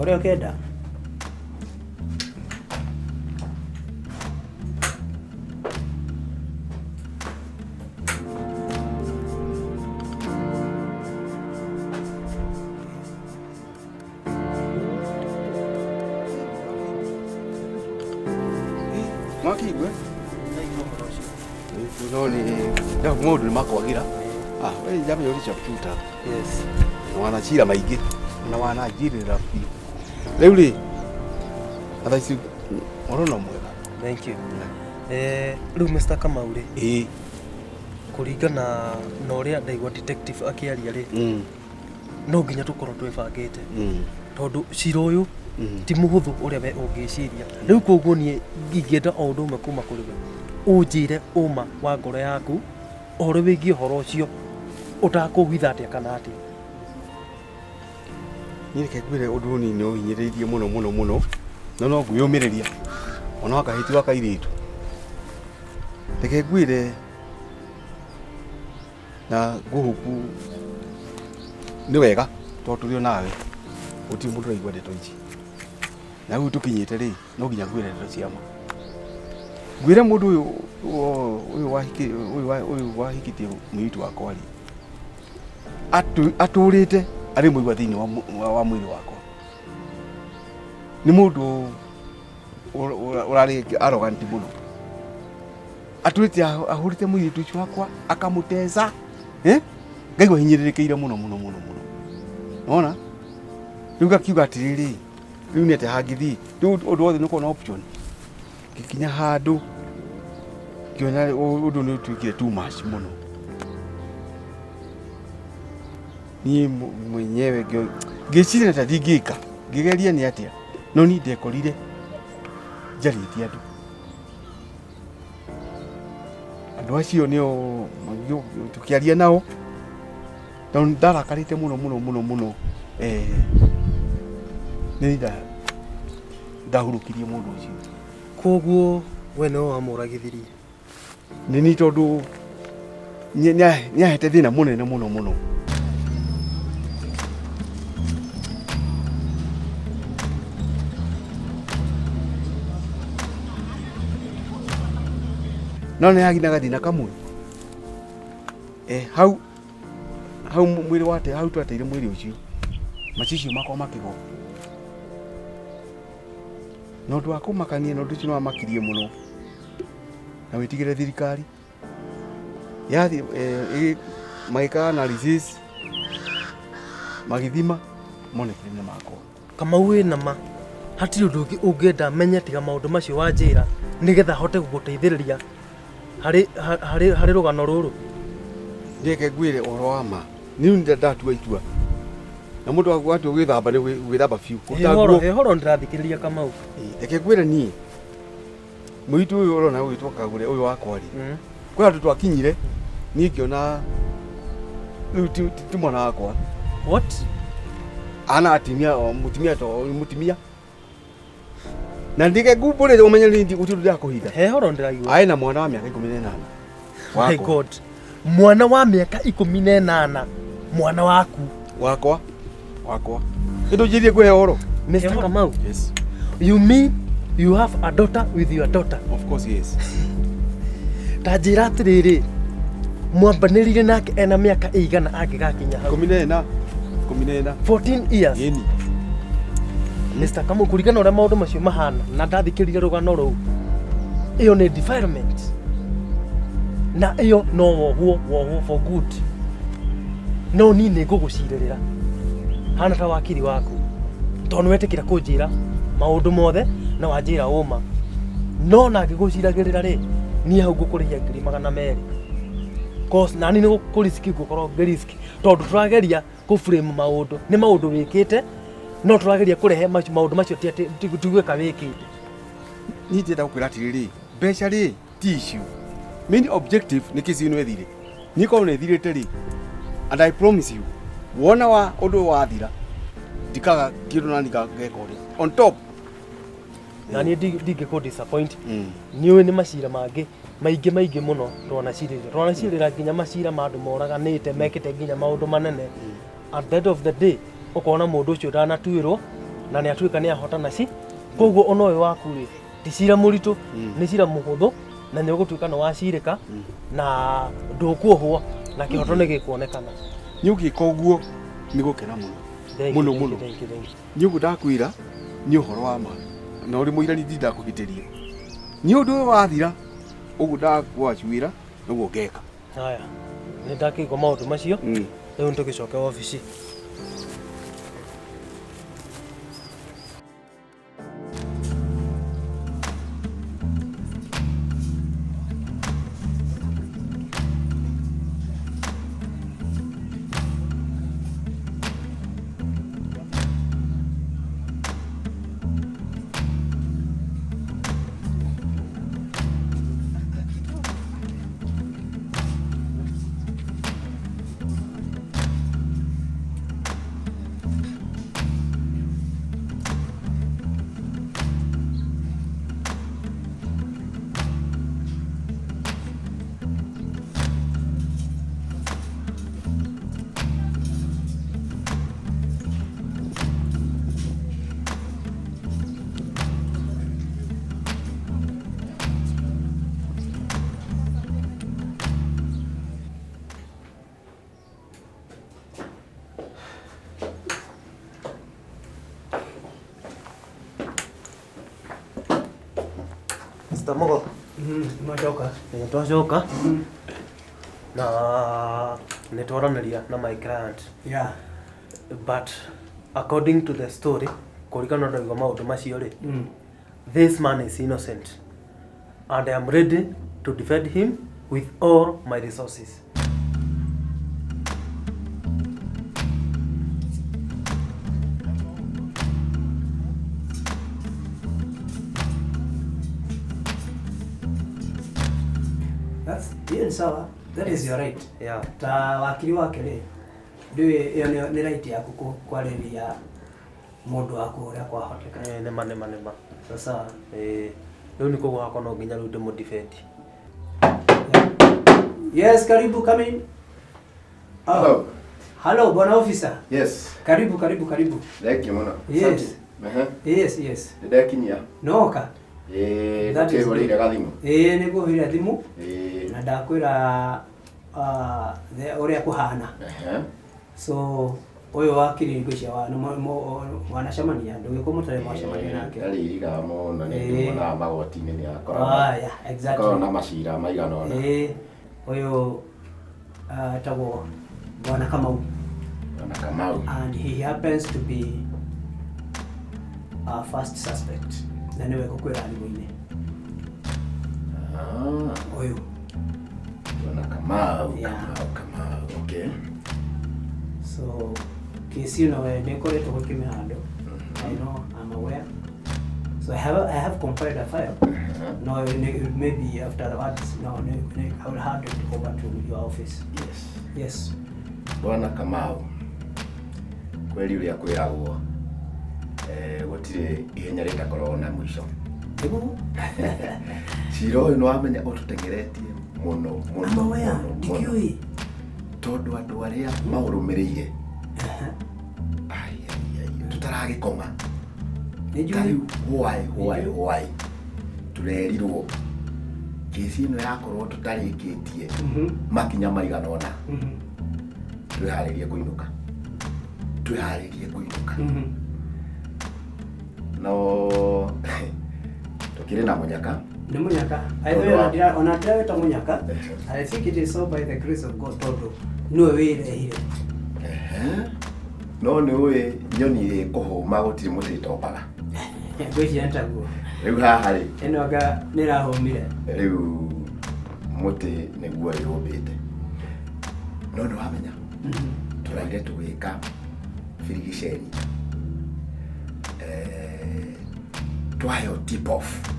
Ũrĩa ũkĩenda. Mwakigwe. No ni ya maũndũ nĩ makwagira. Ah, we jamenya ũrĩ computer. Yes. Na wanacira maingĩ na wananjirĩra biũ. Rĩu rĩ thaa ici ũrona mwega. Thank you. Rĩu Mr. Kamau rĩ. Ĩĩ. Kũringana na ũrĩa ndaigua detective akĩaria rĩ. No nginya tũkorwo twĩbangĩte. Tondũ cira ũyũ ti mũhũthũ ũrĩa we ũngĩciria. Rĩu koguo niĩ ingĩenda o ũndũ ũmwe kuma kũrĩ we. Ũnjĩre ũma wa ngoro yaku ũhoro wĩgiĩ ũhoro ũcio ũtakũhitha atĩa kana atĩa. Niĩ reke ngwĩre ũndũ ũyũ nĩ ũhinyĩrĩirie mũno mũno mũno no no ngwĩyũmĩrĩria ona wakahĩti wa kairĩtu. Reke ngwĩre na ngũhũku nĩ wega tondũ tũrĩ o nawe gũtirĩ mũndũ ũraigua ndeto ici. Na rĩu tũkinyĩte rĩ no nginya ngwĩre ndeto cia ma. Ngwĩre mũndũ ũyũ ũyũ wahiki ũyũ wahikĩtie mũirĩtu wakwa rĩ atũrĩte arĩ mũigua thĩinĩ wa mwĩrĩ wakwa. Nĩ mũndũ ũrarĩ arrogant mũno. Atũrĩte ahũrĩte mũirĩtu ũcio wakwa akamũteza ngaigua hinyĩrĩrĩkĩire mũno mũno mũno mũno. Nĩwona? Rĩu ngakiuga atĩrĩrĩ, rĩu nĩ atĩa hangĩthiĩ? Rĩu ũndũ wothe nĩ ũkoragwo na option. Ngĩkinya handũ ngĩona ũndũ nĩ ũtuĩkire too much mũno. Niĩ mwenyewe ngĩciria ta ndingĩka, ngĩgeria nĩ atĩa, no niĩ ndekorire njarĩtie andũ. Andũ acio nĩo tũkĩaria nao, tondũ ndarakarĩte mũno mũno mũno mũno nĩ ndahurũkirie mũndũ ũcio. Koguo we nĩwe wamũragithirie? Nĩ niĩ tondũ nĩahete thĩna mũnene mũno mũno. No nĩ hagĩ na gathĩna kamwe. Hau hau mwĩrĩ wate hau twateire mwĩrĩ ũcio macicio makwa makĩgwa. Na ũndũ wa kũmakania na ũndũ ũcio nĩ wamakirie mũno. Na wĩtigĩre thirikari yathi magĩka analysis magĩthima monekire nĩ makwa. Kamau wĩna ma hatirĩ ũndũ ũngĩ ũngĩenda menye tiga maũndũ macio wanjĩra nĩgetha hote gũgũteithĩrĩria harĩ rũgano rũrũ. Ndeke ngwĩre ũhoro wa ma niĩ ndatua itua na mũndũ watua gwĩthamba nĩ gwĩthamba biũ. Horo ndĩrathikĩrĩria Kamau. Reke ngwĩre niĩ mũirĩtu ũyũ ũrona ũgĩtwo Kagũre ũyũ wakwa rĩ kwĩ handũ twakinyire niĩ ngĩona rĩu ti mwana wakwa. What? Ana atimia mũtumia to mũtumia na ndike ngumbũrĩre ũmenye nĩ gũtirĩ ũndũ ndĩrakũhitha. He horo ndĩraigua. Aĩ na mwana wa mĩaka 18. My God. Mwana wa mĩaka 18 mwana waku. Wakwa. Ĩndũ njĩrie ngũhe ũhoro. Mr. Kamau. Yes. You mean you have a daughter with your daughter? Of course yes. Ta njĩra atĩrĩrĩ, mwambanĩrire nake ena mĩaka ĩigana angĩgakinya hau? 14. 14. 14 years. Yeni. Mr. Kamau kũringana ũrĩa maũndũ macio mahana na ndathikĩrĩria rũgano rũu, ĩyo nĩ defilement na ĩyo no wohwo for good. No niĩ nĩ ngũgũcirĩrĩra hana ta wakiri waku tondũ nĩ wetĩkĩra kũnjĩra maũndũ mothe na wanjĩra ũma. No na ngĩgũciragĩrĩra rĩ, niĩ hau ngũkũrĩhia 200,000. Cause nani nĩ gũkũriski ngũkorwo ngĩriski tondũ tũrageria kũframe maũndũ nĩ maũndũ wĩkĩte no tũrageria kũrehe maũndũ macio ti atĩ ti gwĩka wĩkĩte. Niĩ ndĩrenda gũkwĩra atĩrĩrĩ, mbeca rĩ ti issue. Main objective nĩ kĩci ĩno ĩthire. Niĩ korwo nĩ ĩthirĩte rĩ, and I promise you, wona wa ũndũ wathira ndikaga kĩndũ na ngeka ũrĩa on top. Na niĩ ndingĩkũ disappoint. Nĩ ũĩ nĩ macira mangĩ maingĩ mũno twanacirĩra nginya macira ma andũ moraganĩte mekĩte nginya maũndũ manene. At the end of the day ũkona mũndũ ũcio ndanatuĩrwo na nĩ atuĩka nĩ ahotana ci. Koguo ona ũyũ waku rĩ ti cira mũritũ, nĩ cira mũhũthũ na nĩ ũgũtuĩka nĩ wacirĩka na ndũkuohwo na kĩhoto nĩ gĩkuonekana. Nĩ ũngĩka ũguo nĩ gũkena mũno mũno mũno. Nĩ ũguo ndakwĩra nĩ ũhoro wa ma na ũrĩ mũira nĩ ndakũhĩtĩria. Nĩ ũndũ ũyũ wathira ũguo ndakwacuĩra nĩguo ngeka. Haya, nĩ ndakĩigua maũndũ macio. Rĩu nĩtũgĩcoke wabici. Mr. Mogo. Mwacoka. Nĩ twacoka na nĩ twaranĩria na my client. But according to the story, kũringana na ndaigua maũndũ macio rĩ, this man is innocent and I am ready to defend him with all my resources. That's hiyo ni sawa. That is your right. Ta wakiri wake rĩ, ndũĩ ĩyo nĩ right yaku kwarĩria mũndũ waku ũrĩa kwahoteka. Eh, nĩma nĩma nĩma. Sasa Eh, rĩu nĩ koguo hakwa no nginya rĩu ndĩmũ-defend. Yes, karibu, come in. Oh. Hello. Hello, bwana officer. Yes. Karibu, karibu, karibu. Thank you mũno. Yes. Ehe. Yes. Nĩndekinyia. Noka. Ĩĩ, That is ndĩhũrĩire good. gathimũ. Ĩĩ, nĩngũhũrĩra thimũ Ĩĩ. na ndakwĩra ũrĩa kũhana. Ehe. So ũyũ wakiri ngwĩciria wanacemania, ndũgĩkorwo mũtarĩ mwacemania nake. Ndarĩ irigaga mũno nĩ Ĩĩ. ndĩmuonaga magoti-inĩ nĩ akoragwo. Ah, yeah, exactly. Akoragwo na macira maigana ũna. Ĩĩ, ũyũ etagwo Bwana Kamau. Bwana Kamau. And he happens to be our first suspect. Na nĩwe ngũkwĩra thimũ-inĩ. Ah. Ũyũ. Bwana Kamau, Yeah. Kamau, Kamau. Okay. So kesi ĩno we nĩ ĩkoretwo gwĩ kĩmĩhando. I know, I'm aware. So I have compiled a file. No, maybe after the words, no, I will hand it over to your office. Yes. Yes. Bwana Kamau, kweli ũrĩa kwĩragwo gũtirĩ ihenya rĩtakoragwo na mũico. Nĩguo. Cira ũyũ nĩwamenya ũtũteng'eretie mũno mũno I'm aware, mũno, mũno. ndikĩũĩ. Tondũ andũ arĩa maũrũmĩrĩire ai, ai, ai, tũtaragĩkoma. Nĩnjũĩ. Ta rĩu why tũrerirwo kĩci ĩno yakorwo tũtarĩkĩtie makinya maigana ũna, twĩharĩrie kũinũka, twĩharĩrie kũinũka. No tũkĩrĩ na mũnyaka. Nĩ mũnyaka. Tondũ By the way, ona ndirawĩta mũnyaka. I think it is so by the grace of God tondũ nĩwe wĩrehire. Ehe. No nĩ ũĩ nyoni ĩkũhũma gũtirĩ mũtĩ ĩtombaga. Ngwĩciria nĩ taguo. Rĩu haha rĩ, Ĩno anga nĩ ĩrahũmire. rĩu mũtĩ nĩguo ĩrũmbĩte. No nĩ wamenya tũraire tũgĩka birigiceni, twaheo tip off,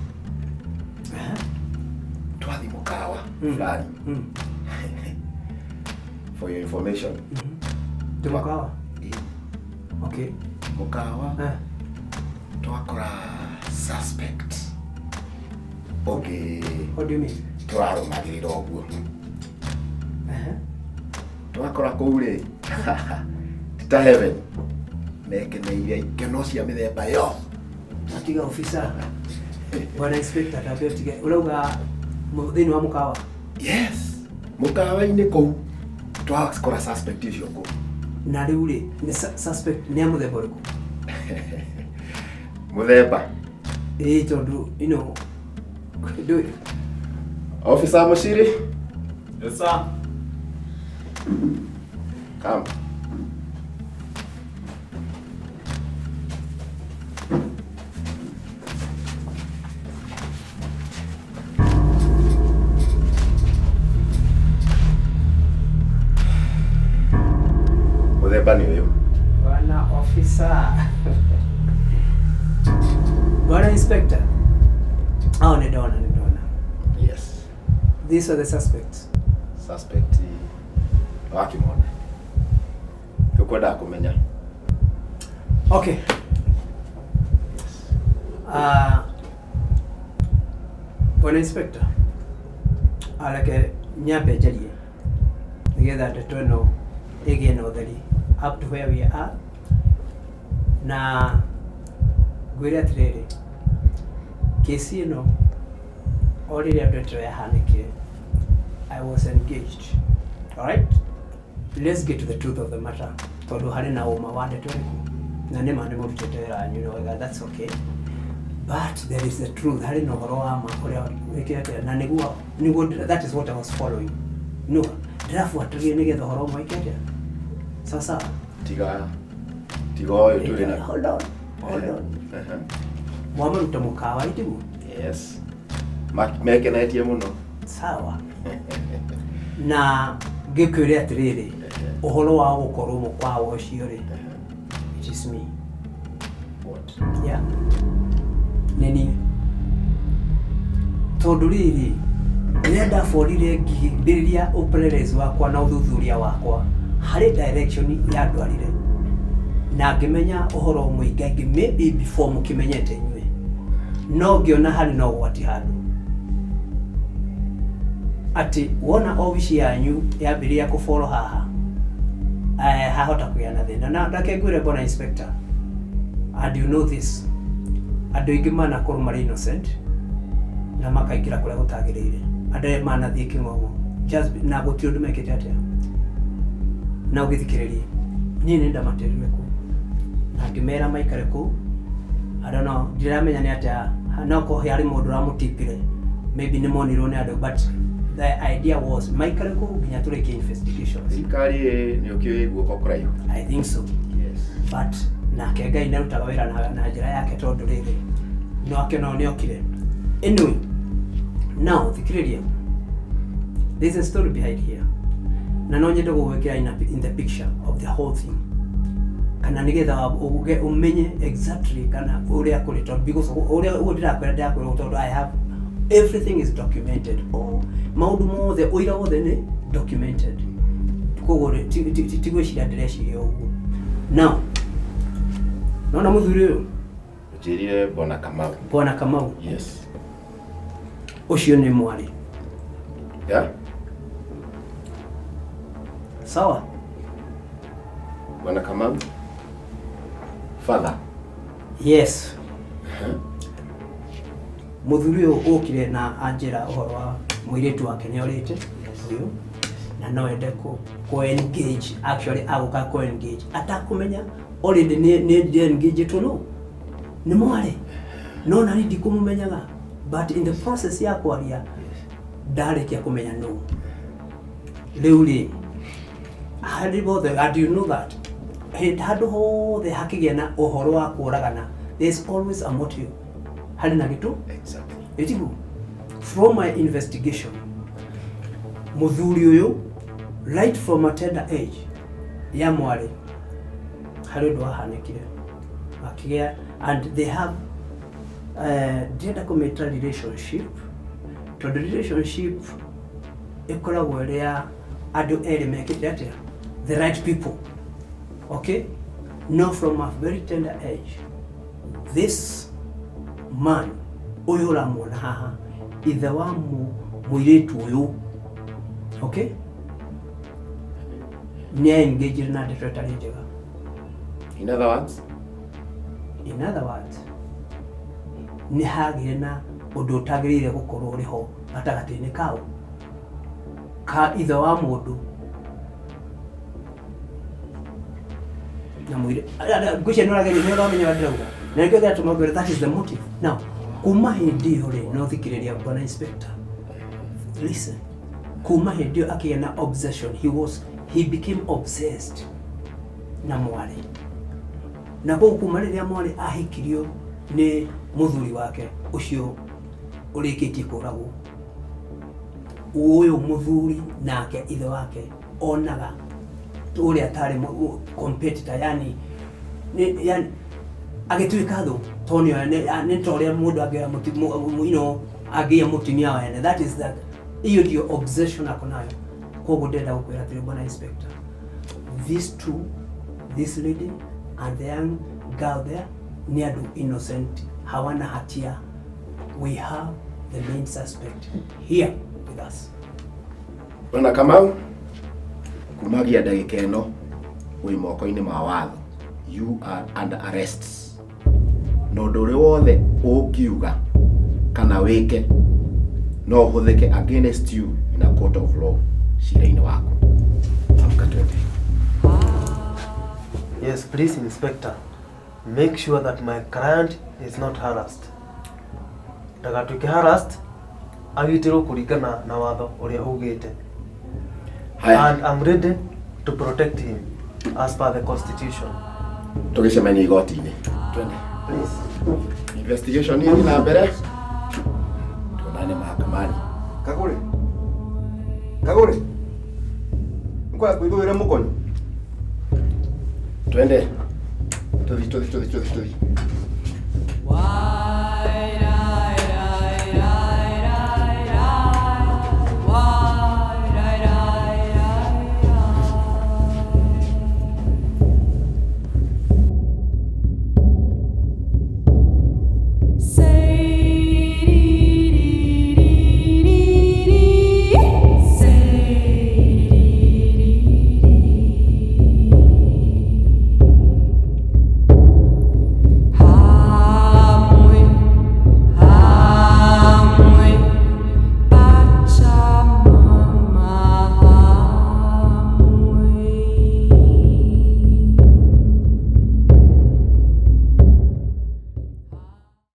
twathi mũkawa fulani. For your information, Ti mũkawa? Ĩĩ. Okay. Mũkawa twakora suspect ũngĩ. What do you mean? Tũrarũmagĩrĩra ũguo. Twakora kũu rĩ, ti ta heaven, mekeneire ikeno cia mĩthemba yo. Atiga officer. Bwana inspector, tambe ũtige. Ũrauga thĩinĩ wa mũkawa? Yes, mũkawa-inĩ kũu twakora suspect ũcio kũu. Na rĩu rĩ, nĩ suspect nĩ a mũthemba ũrĩkũ? Mũthemba? Ĩĩ, tondũ, you know, ndũĩ. Officer Mushiri. Yes, sir. Come. Mũthemba nĩ ũyũ. Bwana officer. Bwana inspector. Oh, nĩ ndona, nĩ ndona. Yes. These are the suspects. Suspect wakĩmona. Ũkwendaga kũmenya. Okay. Bwana inspector, areke nyambe njarie nĩgetha ndeto ĩno ĩgĩe na ũtheri up to where we are, na ngwĩre atĩrĩrĩ, kesi ĩno o rĩrĩa ndeto yahanĩkire, I was engaged. All right? Let's get to the truth of the matter. Tondũ harĩ na ũma wa ndeto ĩrĩkũ, na nĩma nĩ mũrutĩte wĩra wanyu wega, that's okay. But there is the truth, harĩ na ũhoro wa ma ũrĩa wĩkĩte atĩa, na nĩguo that is what I was following. No, ndĩrabuatĩrĩria nĩgetha ũhoro ũmwe wĩke atĩa. Sawa sawa. Tiga ũyũ tũrĩ na Hold on, hold on. Mwamaruta mũkawa itiguo? Yes. Mekenetie mũno. Sawa. Na ngĩkwĩre atĩrĩrĩ, ũhoro wa gũkorwo mũkawa ũcio rĩ, it is me. What? Yeah. Nĩ niĩ. Tondũ rĩrĩ, rĩrĩa ndaborire ngĩambĩrĩria upelelezi wakwa na ũthuthuria wakwa, harĩ direction yandwarire. Na ngĩmenya ũhoro mũingaingĩ maybe before mũkĩmenyete inyuĩ. No ngĩona harĩ na ũgwati handũ. Atĩ wona obici yanyu yambĩrĩria kũboro haha, hahota kũgĩa na thĩna. Na reke ngwĩre bwana inspector, and you know this, andũ aingĩ manakorwo marĩ innocent na makaingĩra kũrĩa gũtagĩrĩire. Andũ arĩa manathiĩ kĩng'ong'o just na gũtirĩ ũndũ mekĩte atĩa. Na ũgĩthikĩrĩrie, niĩ nĩ ndamaterire kũu na ngĩmera maikare kũu. I don't know, ndiramenya nĩ atĩa, no korwo harĩ mũndũ ũramũtipire, maybe nĩ monirwo nĩ andũ, but the idea was maikare kũu nginya tũrĩkie investigations. Thirikari nĩ ũkĩũĩ guoko kũraihu. I think so. Yes. But nake Ngai nĩarutaga wĩra na njĩra yake tondũ rĩrĩ no akĩona nĩokire. Anyway, now thikĩrĩria, there's a story behind here na no nyende gũgwĩkĩra in the picture of the whole thing, kana nĩgetha uge ũmenye exactly kana ũrĩa kũrĩ, tondũ because ũrĩa ũguo ndĩrakwĩra tondũ I have everything is documented. Oh, maũndũ mothe, ũira wothe nĩ documented, koguo ti gwĩciria ndĩreciria ũguo. Now nona mũthuri ũyũ. Njĩrire Bwana Kamau. Bwana Kamau. Yes. Ũcio nĩ mwarĩ. Yeah? Sawa. Bwana Kamau. Father. Yes. Mũthuri ũyũ ũkire na anjĩra ũhoro wa mũirĩtu wake nĩ orĩte ũyũ na no ende kũ engage, actually agũka kũ engage atakũmenya already nĩ engage no nĩ mwarĩ no na niĩ ndikũmũmenyaga, but in the process ya kwaria ndarĩkia kũmenya no rĩu rĩ harĩ bothe. And you know that handũ hothe hakĩgĩa na ũhoro wa kũragana, there is always a motive, harĩ na gĩtũ. Exactly. Ĩtiguo? From my investigation, mũthuri ũyũ right from a tender age ya mwarĩ harĩ ũndũ wahanĩkire akĩgĩa, and they have ndĩrenda kũmĩta relationship, tondũ relationship ĩkoragwo ĩrĩ ya andũ erĩ mekĩte atĩa, the right people, okay? No, from a very tender age this man ũyũ ũramuona haha, ithe wa mũirĩtu ũyũ, okay, nĩ engaged na ndeto ĩtarĩ njega. In other words? In other words, nĩ hagĩire na ũndũ ũtagĩrĩire gũkorwo ũrĩ ho gatagatĩ-inĩ kao ka ithe wa mũndũ na mũirĩ. Ngwĩciria nĩ ũrageria, nĩ ũramenya ũrĩa ndĩrauga, na nĩkĩo kĩratũma ngwĩre that is the motive. Now kuma hĩndĩ ĩyo rĩ, no thikĩrĩria bwana inspector, listen, kuma hĩndĩ ĩyo akĩgĩa na obsession. He became obsessed na mwarĩ, na koguo kuma rĩrĩa mwarĩ ahikirio nĩ mũthuri wake ũcio ũrĩkĩtie kũragwo, ũyũ mũthuri nake ithe wake onaga ũrĩa tarĩ competitor, yani yani agĩtuĩka thũ, tondũ nĩ ta ũrĩa mũndũ angĩoya angĩoya mũtumia wene. That is that, hiyo ndio obsession ako nayo. Koguo ndĩrenda gũkwĩra atĩrĩ bwana inspector, these two, this lady and the young girl there, nĩ andũ innocent, hawana hatia. We have the main suspect here with us. Bwana Kamau, kumagia ndagĩka ĩno wĩ moko-inĩ ma watho. You are under arrest. Na ũndũ ũrĩa wothe ũngiuga kana wĩke no ũhũthĩke against you in a court of law cira-inĩ waku. Amka twende. Yes, please, Inspector. Make sure that my client is not harassed. Ndagatuĩke harassed, agitĩrwo kũringana na watho ũrĩa ugĩte. Haya. And I'm ready to protect him as per the constitution. Tũgĩcemania igoti-inĩ. Twende. Please. Investigation ĩthiĩ na mbere. Tuonane mahakamani. Kagũrĩ. Kagũrĩ. Nkwenda kwĩthũĩra mũkonyo. Twende. Tũthi tũthi tũthi tũthi tũthi.